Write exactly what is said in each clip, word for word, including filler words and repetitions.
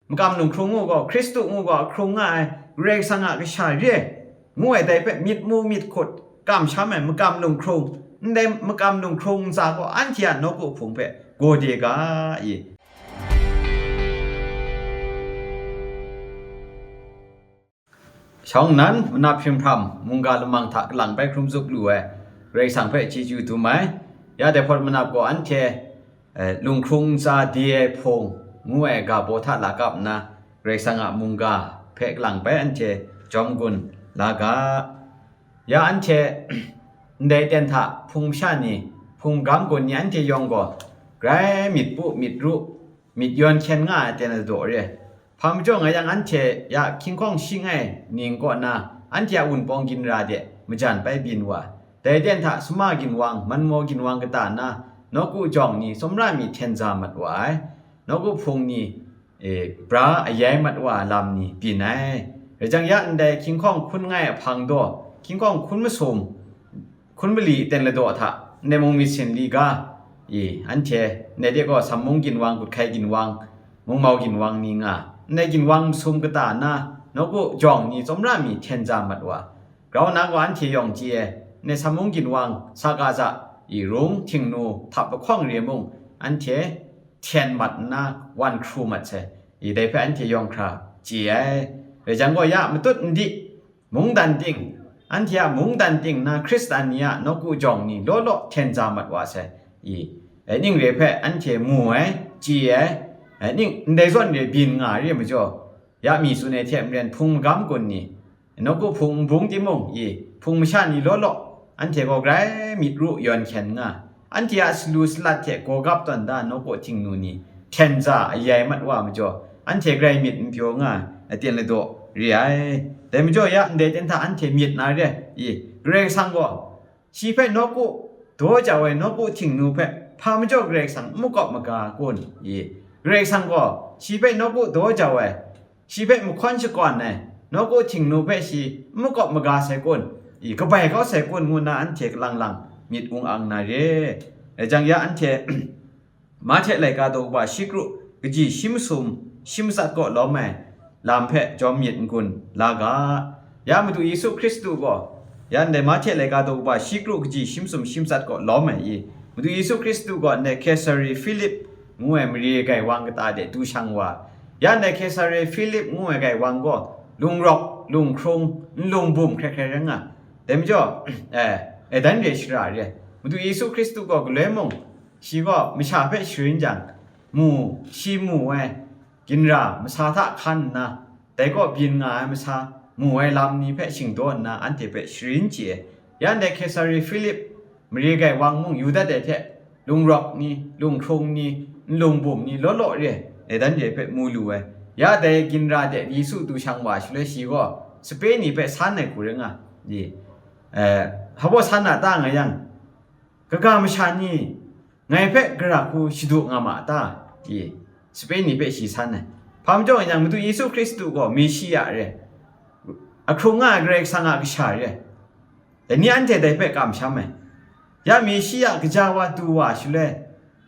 Makam lunghkrung ngu gaw, Hkristu ngu gaw, hkrung nga ai Karai Kasang a kasha re ai, ngu ai dai hpe myit mu myit hkut kamsham ai makam lunghkrung, ndai makam lunghkrung ntsa gaw anhte a nawku hpung hpe gaw de ga i. Shawng nnan, manap hprim hpram, mungga lamang hta kalang bai hkrum zup lu ai Karai Kasang hpe chyeju dum ai. Ya dai hpawt manap gaw anhte, eh, lunghkrung ntsa de ai hpung ngu ai ga baw hta lakap nna, Karai Kasang a mungga hpe kalang bai anhte jawm gun la ga. Ya anhte ndai ten hta hpung masha ni, hpung magam gun ni anhte yawng gaw, grai myit pu, myit ru, myit yawn hkyen nga ai ten ladaw re. Hpa majaw nga yang, anhte ya hkying hkawng shing ai ning kaw na, anhte a wunpawng ginra de majan bai byin wa ai. Dai ten hta sama ginwang, manmaw ginwang kata na, nawku jawng ni tsawmra mi hten za mat wa ai. Nawku hpung ni, e, bra ayai mat wa ai lam ni byin ai. Rai jang, ya ndai hkying hkawng hkun ngai a hpang daw, hkying hkawng hkun masum, hkun mali ten ladaw hta, ndai mung myit sin li ga, i, anhte, ndai de gaw, sammung ginwang, gut hkai ginwang, mungmau ginwang ni nga, ndai ginwang masum kata na, nawku jawng ni tsawmra mi hten za mat wa, grau na gaw anhte yawng chye ai, ndai sammung ginwang, sa ga za, i, rung, htingnu, htap lahkawng re mung, anhte hten mat nna, wan hkru mat sai, i, dai hpe anhte yawng hkra chye ai. Rai jang gaw, ya matut n di, mungdan ting, anhte a mungdan ting na Hkristan ni a nawku jawng ni law law hten za mat wa sai, i, aning re hpe anhte mu ai, chye ai, aning ndai zawn re byin nga ai re majaw, ya mi tsun ai hte maren hpung magam gun ni, nawku hpung nbung timung, i, hpung masha ni law law, anhte gaw grai myit ru yawn hkyen nga, anhte a salu salat hte gawgap tawn da nawku htingnu ni hten za ayai mat wa majaw, anhte grai myit n pyaw nga ai aten ladaw re ai. Dai majaw ya ndai ten hta anhte myit na re ai, i, Karai Kasang gaw, shi hpe nawku daw jau ai nawku htingnu hpe hpa majaw Karai Kasang n makawp maga kun? I, Karai Kasang gaw shi hpe nawku daw jau ai, shi hpe mahkawn shakawn ai nawku htingnu hpe shi n makawp maga sai kun? I, kabai kau sai kun? Ngu nna anhte kalang lang myit wung ang na re. Rai jang ya anhte Mahte laika daw kaba shi kru kaji shi masum shi matsat kaw lawm ai lam hpe jawm myit n-gun la ga. Ya Madu Yesu Hkristu gaw, ya ndai Mahte laika daw kaba shi kru kaji shi masum shi matsat kaw lawm ai i, Madu Yesu Hkristu gaw ndai Kesare Philip ngu ai mare gaiwang kata de du shang wa. Ya ndai Kesare Philip ngu ai gaiwang gaw lungrawk, lunghkrung, nlung bum hkrai hkrai rai nga. Dai majaw, eh, eh, dan re shara re ai. Madu Yesu Hkristu gaw galoi mung, shi gaw masha hpe sharin jang, mu, shi mu ai ginra masa hta hkan nna, dai kaw byin nga ai masa mu ai lam ni hpe shingdaw nna, anhte hpe sharin chye ai. Ya ndai Kesare Philip mare gaiwang mung, Yuda dai hte lungrawk ni, lunghkrung ni, nlung bum ni law law re ai, dai dan re hpe mu lu ai. Ya dai ginra de Yesu du shang wa shaloi, shi gaw sape ni hpe san ai hku rai nga, i, eh, hpa baw san a ta nga yang, kaga masha ni ngai hpe gara hku shadu nga ma a ta? I, sape ni hpe shi san ai. Hpa majaw yang, Madu Yesu Hkristu gaw Meshiya re, ahkrung nga ai Karai Kasang a Kasha re. Dai ni anhte dai hpe kamsham ai. Ya Meshiya kaja wa du wa shaloi,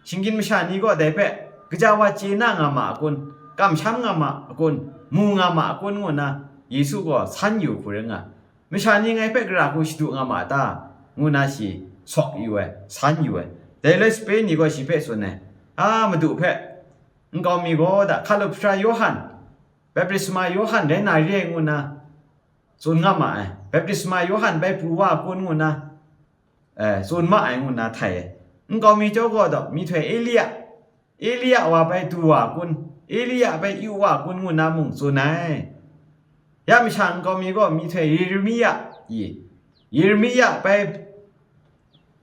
shinggyim masha ni gaw dai hpe kaja wa chye na nga ma a kun, kamsham nga ma a kun, mu nga ma a kun, ngu nna Yesu gaw san yu hku rai nga. Masha ni ngai hpe gara hku shadu nga ma ta? Ngu nna shi sawk yu ai, san yu ai. Dai loi sape ni gaw shi hpe tsun ai, A, Madu hpe, nkau mi gaw da, Hkalupsha Yawhan, Baptisma Yawhan rai na re ai, ngu nna tsun nga ma ai. Baptisma Yawhan bai pru wa kun, ngu nna, eh, tsun ma ai, ngu nna htai ai. Nkau mi chyawm gaw da, myihtoi Elia, Elia wa bai du wa kun, Elia bai yu wa kun, ngu nna mung tsun ai. Ya masha nkau mi gaw myihtoi Yeremia, i, Yeremia bai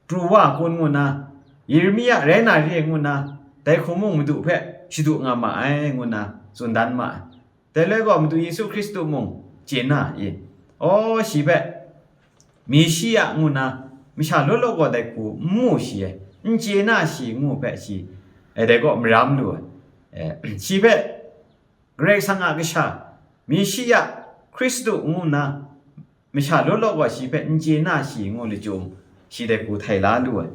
pru wa kun, ngu nna, Yeremia rai na re, ngu nna, dai hku mung Madu hpe shadu nga ma ai, ngu nna tsun dan ma ai. Dai loi gaw, Madu Yesu Hkristu mung chye na i? Aw, shi hpe Meshiya ngu nna masha law law gaw dai hku n mu shi ai, n chye na shi ngu hpe shi, eh, dai gaw maram lu ai. Eh, shi hpe Karai Kasang a Kasha, Meshiya, Hkristu ngu nna masha law law gaw shi hpe n chye na shi ngu lachyum, shi dai hku htai la lu ai.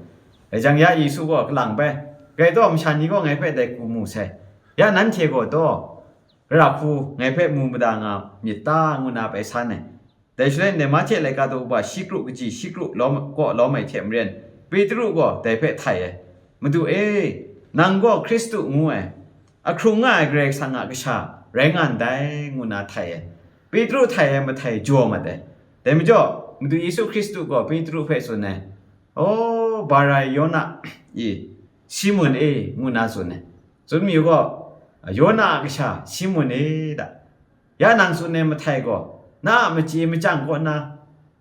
Rai jang, ya Yesu gaw kalang bai, Grai taw, masha ni gaw ngai hpe dai hku mu sai. Ya nanhte gaw taw, gara hku ngai hpe mu mada nga myit ta, ngu nna bai san ai. Dai shaloi ndai Mahte laika daw uba shi kru kaji shi kru lawm, kaw lawm ai hte maren, Petru gaw dai hpe htai ai, "Madu e, nang gaw Hkristu ngu ai, ahkrung nga ai Karai Kasang a Kasha rai nga ndai," ngu nna htai ai. Petru htai ai mahtai jaw mat ai. Dai majaw, Madu Yesu Hkristu gaw Petru hpe tsun ai, "O, Bara-Yona i, Simun e," ngu nna tsun ai. Tsun mi gaw, "Yona a kasha Simun e," da. Ya nang tsun ai mahtai gaw, na a machye machyang kaw na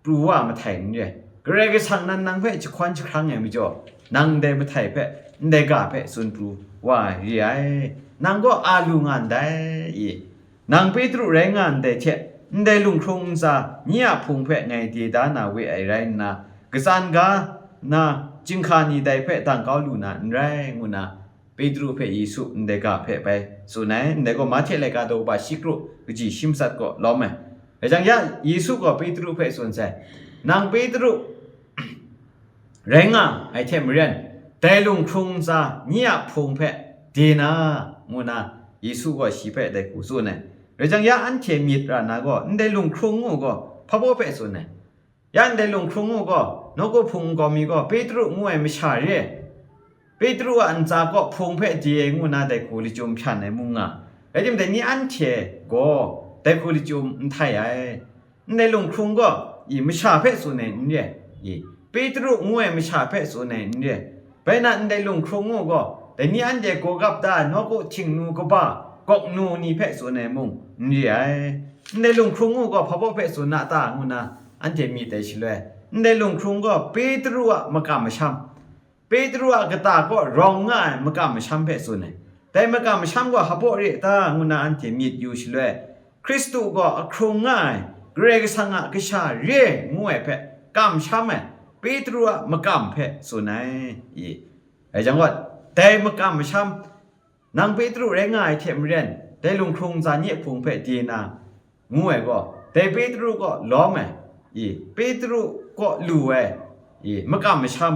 pru wa ai mahtai n re. Karai Kasang nan nang hpe jahkawn jahkrang ai majaw, nang ndai mahtai hpe, ndai ga hpe tsun pru wa ai re ai. Nang gaw a lu nga ndai i? Nang Petru rai nga ndai hte, ndai lunghkrung ntsa ni a hpung hpe ngai de da na we ai rai nna, katsan ga na chyinghka ni dai hpe dang kau lu na n rai, ngu na Petru hpe Yesu ndai ga hpe bai tsun ai. Ndai gaw Mahte laika daw ba shi kru kaji shi matsat kaw lawm ai. Rai jang ya, Yesu gaw Petru hpe tsun sai, "Nang Petru rai nga ai hte maren, dai lunghkrung ntsa ni a hpung hpe de na," ngu na Yesu gaw shi hpe dai hku tsun ai. Rai jang ya, anhte myit ra na gaw, ndai lunghkrung ngu gaw hpa baw hpe tsun ai? Ya ndai lunghkrung ngu gaw, nawku hpung nkau mi gaw Petru ngu ai masha re ai. Petru a ntsa kaw hpung hpe de ai ngu na dai hku lachyum hpyan ai mung nga, rai timung, dai ni anhte gaw dai hku lachyum n htai ai. Ndai lunghkrung gaw, i, masha hpe tsun ai n re, i, Petru ngu ai masha hpe tsun ai n re. Bai na, ndai lunghkrung ngu gaw, dai ni anhte gaw gap da ai nawku htingnu kaba, gawknu ni hpe tsun ai mung n re ai. Ndai lunghkrung ngu gaw hpa baw hpe tsun na ta, ngu na anhte myit ai shaloi, ndai lunghkrung gaw Petru a makam masham, Petru a kata kaw rawng nga ai makam masham hpe tsun ai. Dai makam masham gaw hpa baw re ta, ngu na anhte myit yu shaloi, Hkristu gaw ahkrung nga ai, Karai Kasang a Kasha re ai ngu ai hpe kamsham ai, Petru a makam hpe tsun ai. I, rai jang gaw, dai makam masham, "Nang Petru rai nga ai hte maren, dai lunghkrung ntsa ni a hpung hpe de na," ngu ai gaw, dai Petru kaw lawm ai, i, Petru kaw lu ai, i, makam masham,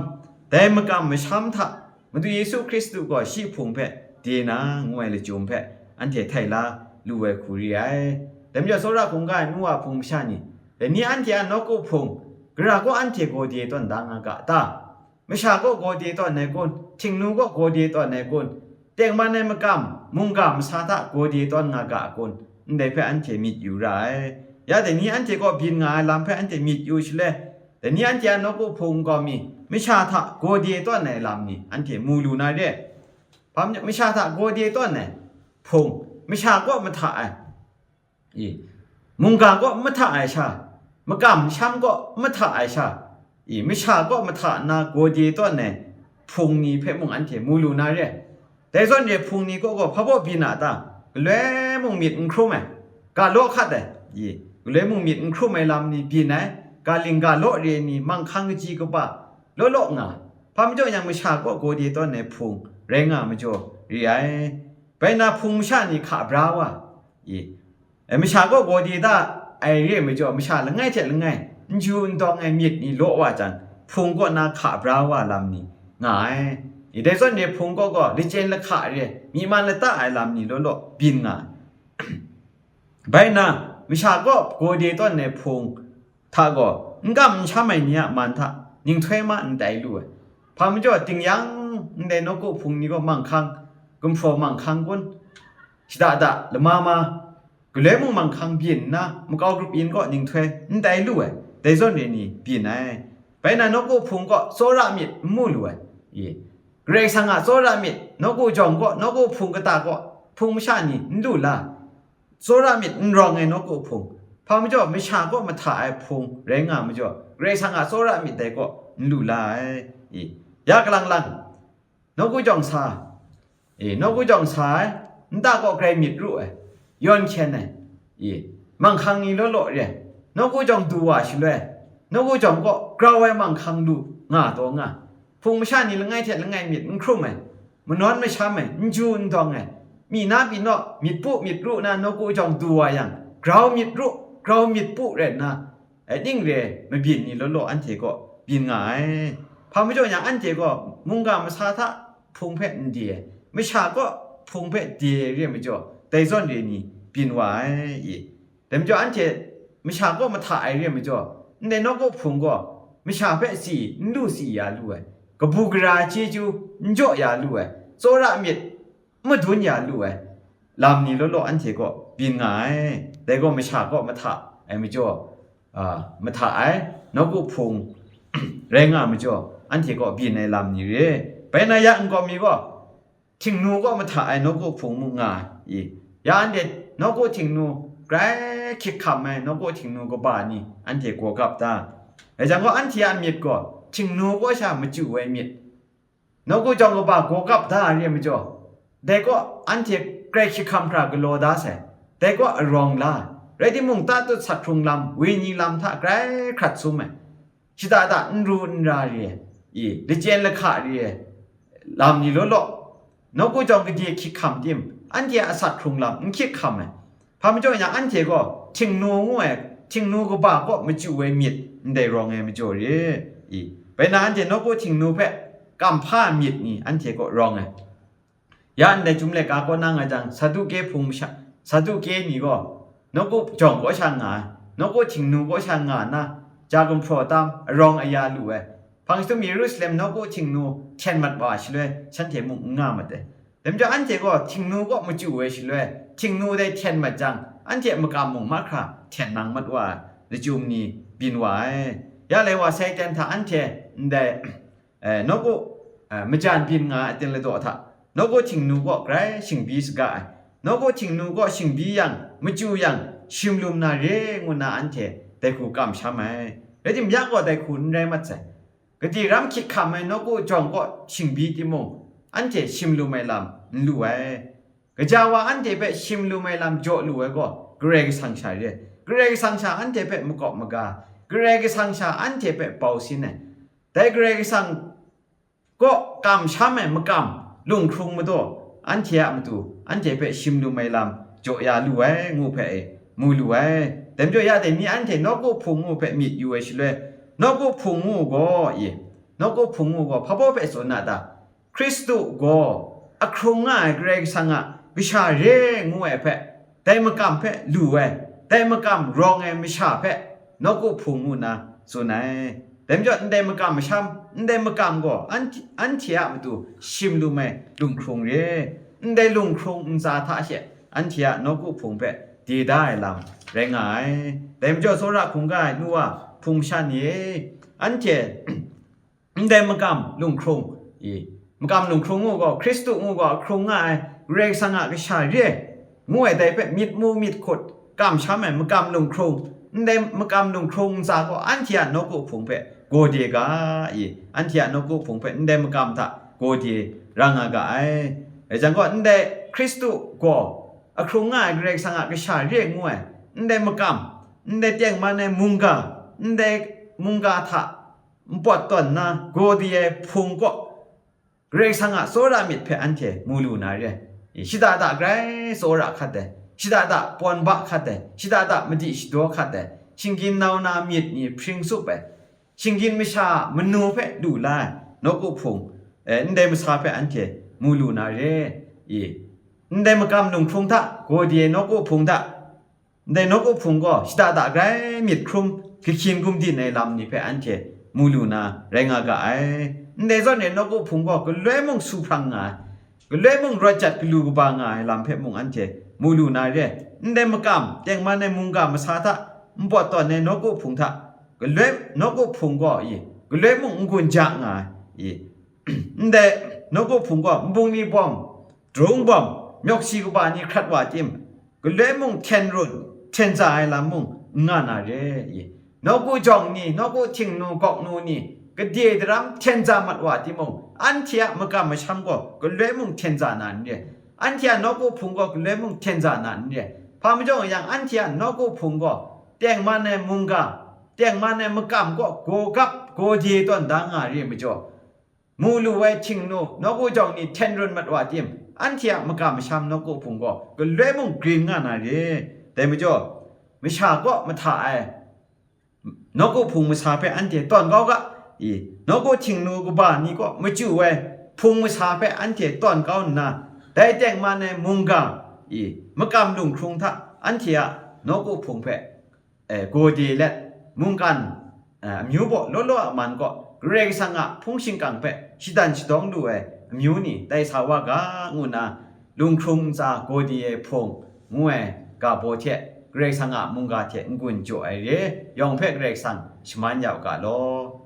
dai makam masham hta Madu Yesu Hkristu gaw shi hpung hpe de na ngu ai lachyum hpe anhte htai la lu ai hku re ai. Dai majaw, tsawra hkungga ai nu wa hpung masha ni, dai ni anhte a nawku hpung, gara kaw anhte gaw de tawn da nga ga ta? Masha kaw gaw de tawn ai kun? Htingnu kaw gaw de tawn ai kun? Tengman ai makam, mungga masa hta gaw de tawn nga ga kun? Ndai hpe anhte myit yu ra ai. Ya dai ni anhte kaw byin nga ai lam hpe anhte myit yu shaloi, dai ni anhte a nawku hpung nkau mi, masha hta gaw de tawn ai lam ni anhte mu lu na re. Hpa majaw, masha hta gaw de tawn ai hpung, masha kaw mahta ai, i, mungga kaw mahta ai sha, makam masham kaw mahta ai sha, i, masha kaw mahta nna gaw de tawn ai hpung ni hpe mung anhte mu lu na re. Dai zawn re, hpung ni kaw gaw hpa baw byin a ta? Galoi mung myit n hkrum ai, ga law hkat ai, i, galoi mung myit n hkrum ai lam ni byin ai, ga ling ga law re ni, manghkang kaji kaba law law nga, hpa majaw yang masha kaw gaw de tawn ai hpung rai nga majaw re ai. Bai na, hpung masha ni hka bra wa, i, e, masha kaw gaw de da ai re majaw, masha langai hte langai n ju n dawng ai myit ni law wa jang, hpung kaw na hka bra wa lam ni nga ai. I, dai zawn re, hpung kaw gaw lachyen lahka re, myi man lata ai lam ni law law byin nga ai. Bai na, masha kaw gaw de tawn ai hpung hta gaw, n kam n sham ai ni a man hta ninghtoi ma n tai lu ai. Hpa majaw, ting yang, ndai nawku hpung ni gaw manghkang, gumhpraw manghkang kun, shada da, lama ma, galoi mung manghkang byin nna, makau grup yin kaw ninghtoi n tai lu ai, dai zawn re ni byin ai. Bai na, nawku hpung kaw tsawra myit n mu lu ai. I, Karai Kasang a tsawra myit, nawku jawng kaw, nawku hpung kata kaw, hpung masha ni n lu la. Tsawra myit n rawng ai nawku hpung, hpa majaw, masha kaw mahta ai hpung rai nga majaw, Karai Kasang a tsawra myit dai kaw n lu la ai. I, ya kalang lang, nawku jawng sa, i, nawku jawng sa ai, nta kaw grai myit ru ai, yawn hkyen ai, i, manghkang ni law law re ai, nawku jawng du wa shaloi, nawku jawng kaw grau ai manghkang lu nga taw nga, hpung masha ni langai hte langai myit n hkrum ai, manawn masham ai, n ju n dawng ai, myi na pyi naw, myit pu myit ru na nawku jawng du wa yang, grau myit ru, grau myit pu rai nna, aning re ai mabyin ni law law anhte kaw byin nga ai. Hpa majaw yang, anhte gaw mungga masa hta hpung hpe n de ai, masha kaw hpung hpe de ai re ai majaw, dai zawn re ni byin wa ai i. Dai majaw anhte masha kaw mahta ai re ai majaw, ndai nawku hpung gaw masha hpe si n lu si ya lu ai, kabu gara chyeju n jaw ya lu ai, tsawra myit n madun ya lu ai lam ni law law anhte kaw byin nga ai. Dai gaw masha kaw mahta ai majaw, a, mahta ai nawku hpung rai nga ai majaw, anhte kaw byin ai lam ni re. Bai na ya nkau mi gaw, htingnu kaw mahta ai nawku hpung mung nga ai. Ya anhte nawku htingnu grai hkyik hkam ai nawku htingnu kaba ni anhte gaw gap da. Rai jang gaw, anhte a myit gaw htingnu kaw sha machyu ai myit, nawku jawng kaba gaw gap da ai re ai majaw, dai kaw anhte grai hkyik hkam hkra galaw da sai. Dai kaw arawng la, rai timung, tatut sat hkrung lam, wenyi lam hta grai hkrat sum ai. Shada da n ru n ra re ai, i, lachyen lahka re ai lam ni law law, nawku jawng gade hkyik hkam tim, anhte a sat hkrung lam n hkyik hkam ai. Hpa majaw yang, anhte gaw htingnu ngu ai, htingnu kaba kaw machyu ai myit ndai rawng ai majaw re i. Bai na anhte nawku htingnu hpe kam hpa ai myit ni anhte kaw rawng ai. Ya ndai Chyum laika kaw na nga jang, Saduke hpung masha, Saduke ni gaw nawku jawng kaw sha nga ai, nawku htingnu kaw sha nga nna, ja gumhpraw tam, arawng aya lu ai. Hpang jahtum Yerusalem nawku htingnu hten mat wa ai shaloi, shanhte mung n nga mat ai. Dai majaw, anhte gaw htingnu kaw machyu ai shaloi, htingnu dai hten mat jang, anhte makam mung mahkra hten nang mat wa ai lachyum ni byin wa ai. Ya lai wa, Satan hta anhte ndai, eh, nawku, eh, majan byin nga ai aten ladaw hta, nawku htingnu kaw grai shingbi saga ai. Nawku htingnu kaw shingbi yang, machyu yang, shim lum na re ngu nna anhte dai hku kamsham ai. Rai timung, ya gaw dai hku n rai mat sai. Gade ram hkyik hkam ai nawku jawng kaw shingbi timung, anhte shim lum ai lam n lu ai. Gaja wa anhte hpe shim lum ai lam jaw lu ai gaw Karai Kasang sha re ai. Karai Kasang sha anhte hpe makawp maga, Karai Kasang sha anhte hpe bau sin ai. Dai Karai Kasang kaw kamsham ai makam lunghkrung madaw, anhte a matu anhte hpe shim lum ai lam jaw ya lu ai, ngu hpe e, mu lu ai. Dai majaw, ya dai ni anhte nawku hpung ngu hpe myit yu ai shaloi, nawku hpung ngu gaw, i, nawku hpung ngu gaw hpa baw hpe tsun na ta? Hkristu gaw ahkrung nga ai Karai Kasang a kasha re ngu ai hpe, dai makam hpe lu ai, dai makam rawng ai masha hpe nawku hpung ngu nna tsun ai. Dai majaw, ndai makam masham, ndai makam gaw anhte, anhte a matu shim lum ai lunghkrung re, ndai lunghkrung ntsa hta she anhte a nawku hpung hpe de da ai lam rai nga ai. Dai majaw, tsawra hkungga ai nu wa hpung masha ni e, anhte ndai makam lunghkrung, i, makam lunghkrung ngu gaw, Hkristu ngu gaw ahkrung nga ai Karai Kasang a kasha re ai, ngu ai, dai hpe myit mu myit hkut kamsham ai makam lunghkrung, ndai makam lunghkrung ntsa gaw anhte a nawku hpung hpe gaw de ga, i, anhte a nawku hpung hpe ndai makam hta gaw de ra nga ga ai. Rai jang gaw, ndai Hkristu gaw ahkrung nga ai Karai Kasang a kasha re ai ngu ai, ndai makam, ndai tengman ai mungga, ndai mungga hta npawt tawn nna gaw di ai hpung kaw, Karai Kasang a tsawra myit hpe anhte mu lu na re ai. Shada da grai tsawra hkat ai, shada da pawn ba hkat ai, shada da madi shadaw hkat ai, shinggyim nau na myit ni hpring tsup ai, shinggyim masha manu hpe lu la ai nawku hpung, eh, ndai masa hpe anhte mu lu na re ai. Ndai makam lunghkrung hta, gaw di ai nawku hpung hta, ndai nawku hpung gaw shada da grai myit hkrum, kahkyin gumdin ai lam ni hpe anhte mu lu na rai nga ga ai. Ndai zawn e nawku hpung gaw galoi mung su hprang nga ai, galoi mung rawt jat galu kaba nga ai lam hpe mung anhte mu lu na re ai. Ndai makam, tengman ai mungga masa hta npawt tawn ai nawku hpung hta, galoi, nawku hpung gaw i, galoi mung n-gun ja nga ai i, ndai nawku hpung gaw nbungli bawm, drung bawm, myawk si kaba ni hkrat wa tim, galoi mung hten run, hten za ai lam mung n nga na re i? Nawku jawng ni, nawku htingnu gawknu ni, gade daram hten za mat wa timung, anhte a makam masham gaw galoi mung hten za na n re. Anhte a nawku hpung gaw galoi mung hten za na n re. Hpa majaw yang, anhte a nawku hpung gaw tengman ai mungga, tengman ai makam kaw gaw gap, gaw de tawn da nga re ai majaw, mu lu ai htingnu, nawku jawng ni hten run mat wa tim, anhte a makam masham nawku hpung gaw galoi mung grin nga na re. Dai majaw, masha kaw mahta ai nawku hpung masa hpe anhte tawn kau ga i, nawku htingnu kaba ni kaw machyu ai hpung masa hpe anhte tawn kau nna, dai tengman ai mungga, i, makam lunghkrung hta anhte a nawku hpung hpe, e, gawde let, mungkan, e, amyu baw law law a man kaw, Karai Kasang a hpung shingkang hpe shadan shadawng lu ai amyu ni tai sa wa ga, ngu nna, lunghkrung ntsa gawde ai hpung ngu ai ga baw hte, Karai Kasang a mungga hte n-gun jaw ai re, yawng hpe Karai Kasang shaman ya u ga law.